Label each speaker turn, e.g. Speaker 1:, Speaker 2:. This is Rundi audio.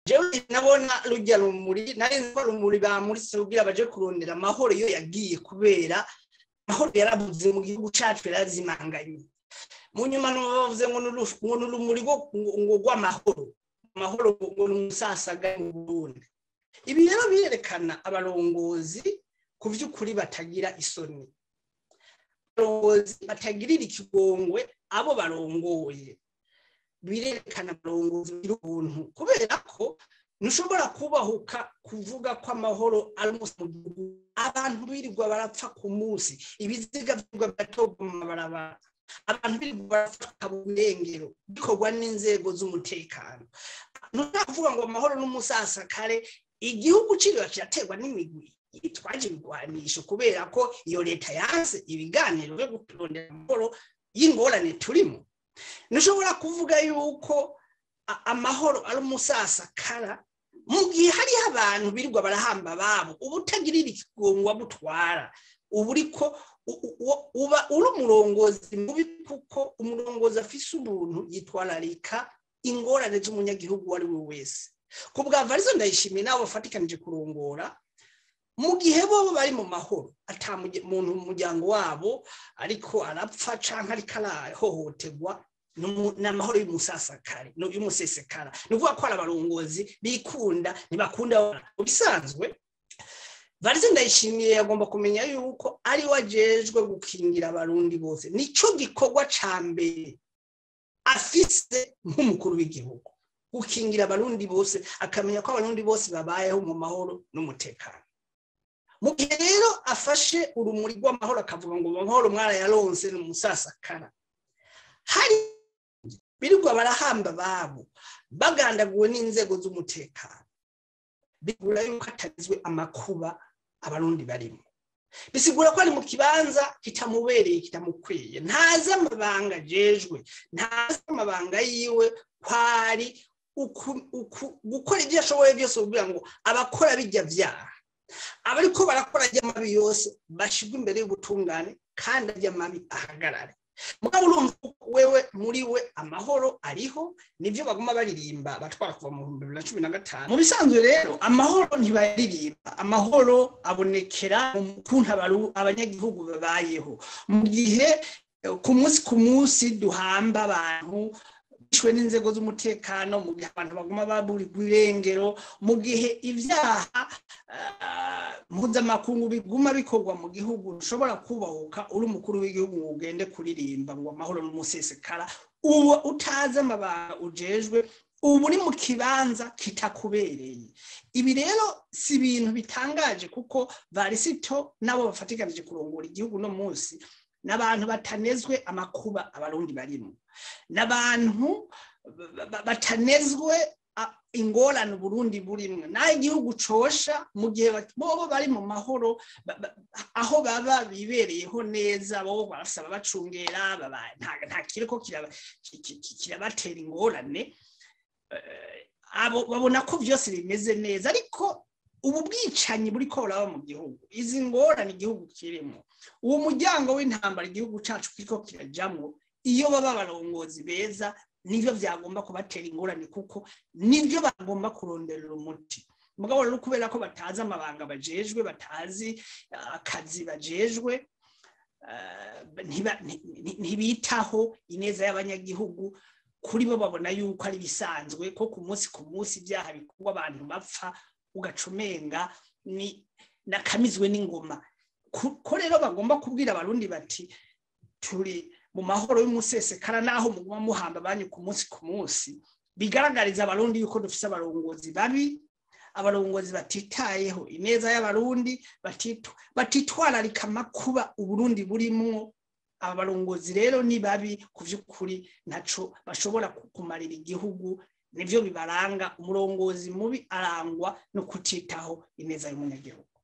Speaker 1: Jewe nabona rujya rumuri, nari nzi ko rumuri bamuritse kugira baje kurondera amahoro iyo yagiye, kubera amahoro yarabuze mu gihugu cacu, yarazimanganye. Mu nyuma bavuze ngo n'urumuri ngo rw'amahoro, amahoro ngo n'umusasaga mu Burundi. Ibi rero birerekana abarongozi ku vy'ukuri batagira isoni, abarongozi batagirira ikigongwe abo barongoye. Birerekana abarongozi bagira ubuntu, kubera ko ntushobora kubahuka kuvuga ko amahoro ari umunsi mu gihugu, abantu birirwa barapfa ku munsi, ibiziga vyirwa biratorwa mu mabarabara, abantu birirwa barapfa mu burengero, bikorwa n'inzego z'umutekano. Ntushobora kuvuga ngo amahoro n'umusasakare, igihugu ciriwe kiraterwa n'imigwi yitwaje ibigwanisho, kubera ko iyo leta yanse ibiganiro byo kurondera amahoro y'ingorane turimo. Ntushobora kuvuga yuko amahoro ari umusasakara mu gihe hariho abantu birirwa barahamba babo, ubutagirira ikigongwa butwara, uba uriko uba uri umurongozi mubi, kuko umurongozi afise ubuntu yitwararika ingorane z'umunyagihugu uwo ari we wese. Ku bwa Varisto Ndayishimiye nabo bafatikanije kurongora, mu gihe bobo bari mu mahoro, ata muntu mu muryango wabo ariko arapfa canke ariko arahohoterwa, n'amahoro y'umusasakare, y'umusesekara. Ni ukuvuga ko ari abarongozi bikunda, ntibakunda mu bisanzwe. Varisto Ndayishimiye yagomba kumenya yuko ari we ajejwe gukingira abarundi bose. Nico gikorwa ca mbere afise nk'umukuru w'igihugu, gukingira abarundi bose, akamenya ko abarundi bose babayeho mu mahoro n'umutekano. Mu gihe rero afashe urumuri rw'amahoro akavuga ngo amahoro mwarayaronse n'umusasakara, hari birirwa barahamba babo bagandaguwe n'inzego z'umutekano, bisigura yuko atagizwe amakuba abarundi barimo, bisigura ko ari mu kibanza kitamubereye, kitamukwiye, ntazi amabanga ajejwe, ntazi amabanga yiwe, kwari gukora ibyo ashoboye byose kugira ngo abakora bijya vyaha, abariko barakora ajya mabi yose bashirwe imbere y'ubutungane, kandi ajya mabi ahagarare. Mugabo urumva wewe muri we amahoro ariho, nivyo baguma baririmba batwara kuva mu 2015. Mu bisanzwe rero amahoro ntibayaririmba, amahoro abonekera mu kuntu abanyagihugu babayeho. Mu gihe ku munsi ku munsi duhamba abantu bishwe n'inzego z'umutekano, mu gihe abantu baguma baburirwa irengero, mu gihe ivyaha mpuzamakungu biguma bikorwa mu gihugu, ushobora kubahuka uri umukuru w'igihugu ngo ugende kuririmba ngo amahoro n'umusesekara, uwo utazi amabanga ujejwe, ubu uri mu kibanza kitakubereye. Ibi rero si ibintu bitangaje, kuko Varisito nabo bafatikanije kurongora igihugu no munsi n'abantu batanezwe amakuba abarundi barimo, n'abantu batanezwe ingorane Burundi burimwe, naho igihugu cosha. Mu gihe bobo bari mu mahoro, aho baba bibereyeho neza, bobo barafise ababacungera, nta kiriko kirabatera ingorane, abo babona ko vyose bimeze neza. Ariko ubu bwicanyi buriko buraba mu gihugu, izi ngorane igihugu kirimo, uwo muryango w'intambara igihugu cacu kiriko kirajamwo, iyo baba abarongozi beza nivyo vyagomba kubatera ingorane, kuko nivyo bagomba kuronderera umuti. Mugabo rero kubera ko batazi amabanga bajejwe, batazi akazi bajejwe, ntibitaho ineza y'abanyagihugu. Kuri bo babona yuko ari bisanzwe ko ku munsi ku munsi ibyaha bikorwa, abantu bapfa, ugacumenga ni nakamizwe n'ingoma. Ko rero bagomba kubwira abarundi bati turi mu mahoro y'umusesekara, naho muguma muhamba banyu ku munsi ku munsi, bigaragariza abarundi yuko dufise abarongozi babi, abarongozi batitayeho ineza y'abarundi, batitwararika amakuba Uburundi burimwo. Aba barongozi rero ni babi ku vy'ukuri, ntaco bashobora kumarira igihugu, nivyo bibaranga. Umurongozi mubi arangwa no kutitaho ineza y'umunyagihugu.